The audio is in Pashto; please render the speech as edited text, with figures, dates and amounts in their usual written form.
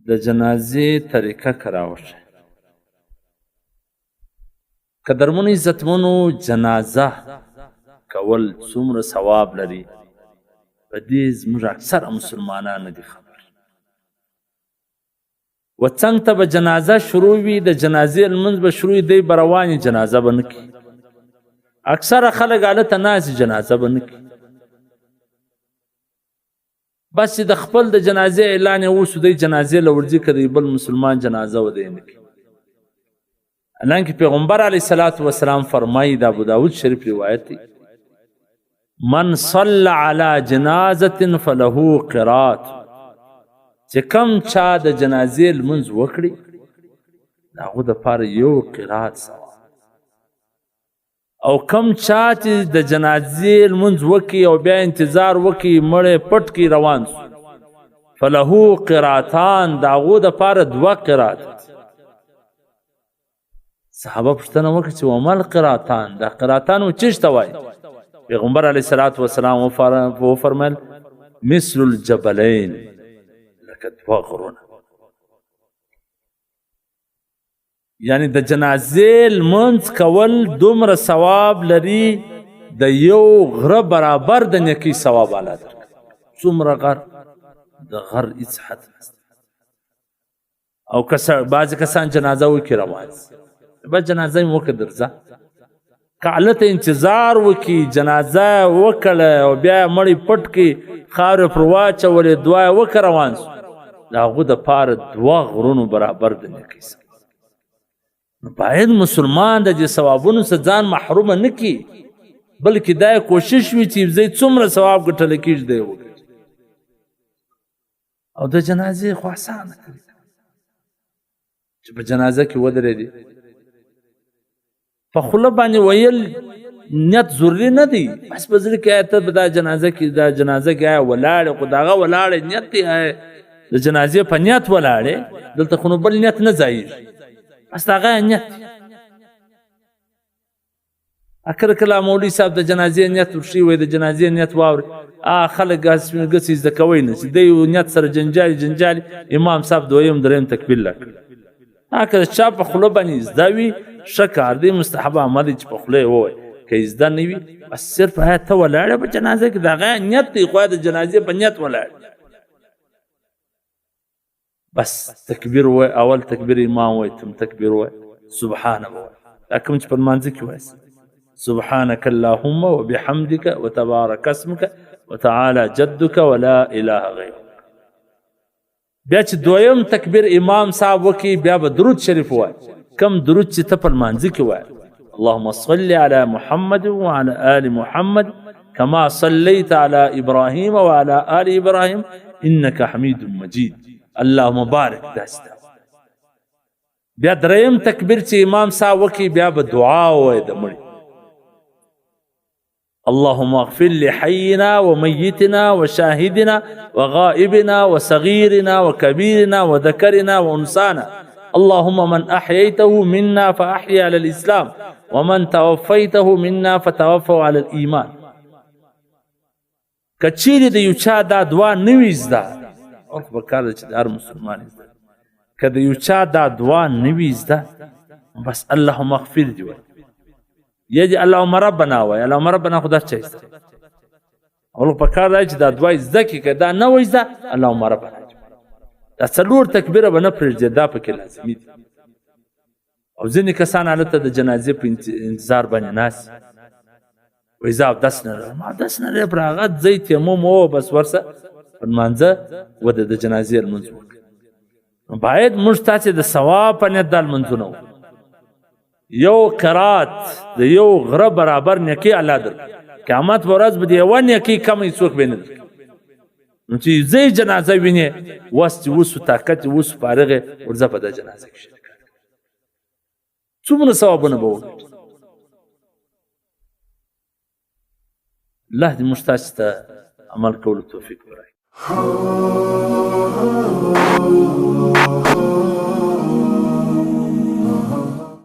د جنازې طریقه که راوښیه. قدرمنو عزتمنو، جنازه کول څومره ثواب لري، په دې زموږ اکثره مسلمانان نه دي خبر. و څنګ ته به جنازه شروع وي، د جنازې لمونځ به شروع وي، دی به روان وي، جنازه به نه کوي. اکثره خلک هلته ناست دي، جنازه به نه کوي. بس چې د خپل د جنازې اعلان یې وشو، دی جنازې له ورځي، که د بل مسلمان جنازه وه، دی نه کوي. حالانکه پیغمبر علیه الصلاة والسلام فرمایي، د ابو داود شریف روایت دی، من صلى على جنازة فله قرات، چې کم چا د جنازې لمونځ وکړي، د هغو دپاره یو قرات ثواب، او کم چا چې د جنازې لمونځ وکړي او بیا انتظار وکړي، مړی پټ کړي، روان سو، فله قراتان، د هغو دپاره دوه قرات. صحابه پوښتنه وکړه چې وما القراتان، دا قراتان و چیش ته وایي؟ پیغمبر علیه الصلاة والسلام وفرمایل مثل الجبلین، لکه دوه غرونه. یعنی د جنازې لمونځ کول دومره ثواب لري، د یو غره برابر د نیکۍ ثواب الله درکوي. څومره غر؟ د غر هیڅ حد نشته. او بعضې کسان جنازه وکړي روان سي، بس جنازه یې وکړه درځه، که هلته انتظار وکړي، جنازه وکړه او بیا یې مړی پټ کړي، خاورې پر واچولې، دعا یې وکړه، روان سو، د هغو دپاره دوه غرونو برابر د نیکۍ ثواب. نو باید مسلمان د دې ثوابونو څخه ځان محرومه نه کړي، بلکې دا یې کوشش وي چې ځای څومره ثواب ګټل کېږي دی وګټي. او د جنازې خو اسانه کړي چې په جنازه کې ودرېدې، په خوله باندې ویل نیت ضروري نه دی، بس په زړه کې ته به دا جنازه کې، دا جنازه کې آیا ولاړې، خو د هغه ولاړې نیت دی، آیا د جنازې په نیت ولاړې، دلته خو نو بل نیت نه ځایېږي، بس د هغه نیت دی. کله کله مولوي صاحب د جنازې نیت ورښي، وایي د جنازې نیت واوري، خلک هسې زده کوی نه، چې دی نیت سره جنجالي جنجالي، امام صاحب دویم دریم تکبیر لا کړي. که د چا په خوله باندې زده وي، ښه کار دی، مستحب عمل دی چې په خوله یې ووایي. که یې زده نه وي، بس صرف آیا ته ولاړې په جنازه کې، د هغه نیت دی، خو د جنازې په نیت ولاړ، بس تکبیر وای، اول تکبیر امام وای، تم تکبیر وای، سبحان وای، دا کوم چې په لمانځه کې وایي، سبحانك اللهم وبحمدك وتبارك اسمك وتعالى جدك ولا اله غيرك. بیا چې دویم تکبیر امام صاحب وکي، بیا به درود شریف وای، کم درود چې ته په لمانځه کې وای، اللهم صل على محمد وعلى آل محمد كما صليت على إبراهيم وعلى آل إبراهيم إنك حميد مجيد اللهم بارك. داستا بیا دریم تکبیر چې امام صاحب وکي، بیا به دعا وای د مړي، اللهم اغفر لحينا وميتنا وشاهدنا وغائبنا وصغيرنا وكبيرنا وذكرنا وانثانا، اللهم من احييته منا فاحيا على الاسلام ومن توفيته منا فتوفه على الايمان. که چیرې د یو چا دا دعا نه وي زده، او خو پکار ده چې د هر مسلمان زده، که د یو چا دا دعا نه وي زده، بس اللهم اغفر دی وایي، یا دې اللهم ربنا وایي، اللهم ربنا خو دا چا زده، اول پکار ده چې دا دعا زده کړي، که دا نه وایي زده، اللهم ربنا. دا څلور تکبیره به نه پرېږدي، دا پکې لازمي دي. او ځینې کسان هلته د جنازې په انتظار باندې ناست، وایي زه اودس نه لرم، اودس نه لرې، پر هغه ځای تیمم ووهه، بس ورسه پر لمانځه وده، د جنازې لمونځ وکړه. باید موږ تاسې د ثواب په نیت دا لمونځونه وکړو. یو قرات د یو غره برابر نیکي الله درکړي، قیامت په ورځ به د یوه نیکي کمه هېڅوک به نه درکړي. نو چې ځای جنازه وینې، وس چې وسو، طاقت چې وسو، فارغ یې، ورځه په دا جنازه کې شریک، څومره ثوابونه به وګټي. الله دې موږ تاسې ته عمل کولو توفیق ورکړي.